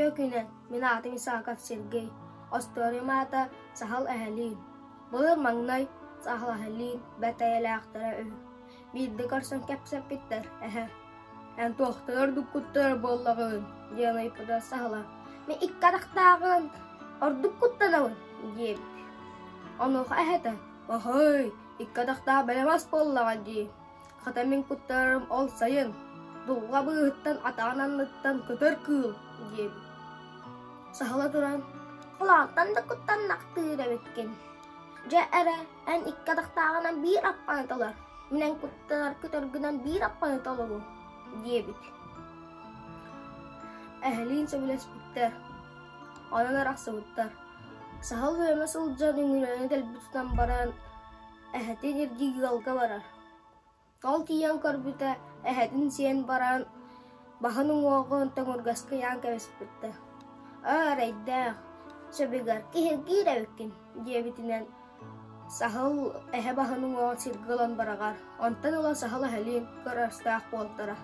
Үтүө күнүнэн, мин аатым Исаков Сергей, остуоруйам аата Саһыл Эһэлиин. Былыр маҥнай Саһыл Эһэлиин бэрт эйэлээхтэрэ үһү. Биирдэ көрсөн кэпсэппиттэр, эһэ «Эн туохтан ордук куттанар буоллаҕыҥ?» диэн ыйыппыта Саһыла. «Мин икки атахтааҕын ордук куттанабын» диэбит. Онуоха эһэтэ «Оһой, икки атахтаах бэлэм ас буоллаҕа дии, Хата мин куттанарым ол сайын, дулҕа быыһыттан атаҕын анныттан көтөр кыыл диэбит. Саһыла туран, «Холоонтон да куттаннахтыыр эбиккин. Дьэ эрэ, эн икки атахтааҕынан биир аппаны толор, мин эн куттанар көтөргүнэн биир аппаны толоруом» диэбит. Эһэлиин сөбүлэспиттэр, онон арахсыбыттар. Саһыл үөмэ сылдьан үҥүлэни дэлби тутан баран, Эһэтин ирдии ыалга барар. Ол тиийэн көрбүтэ, эһэтин сиэн баран, баһын уҥуоҕун төҥүргэскэ ыйаан кэбиспиттэр. «Оо, эрэйдээх, сөбүгэр киһиргиир эбиккин» диэбитинэн саһыл эһэ баһын уҥуоҕун сиргэ ылан быраҕар. Онтон ыла саһыл эһэлиин көрөстөөх буолтара.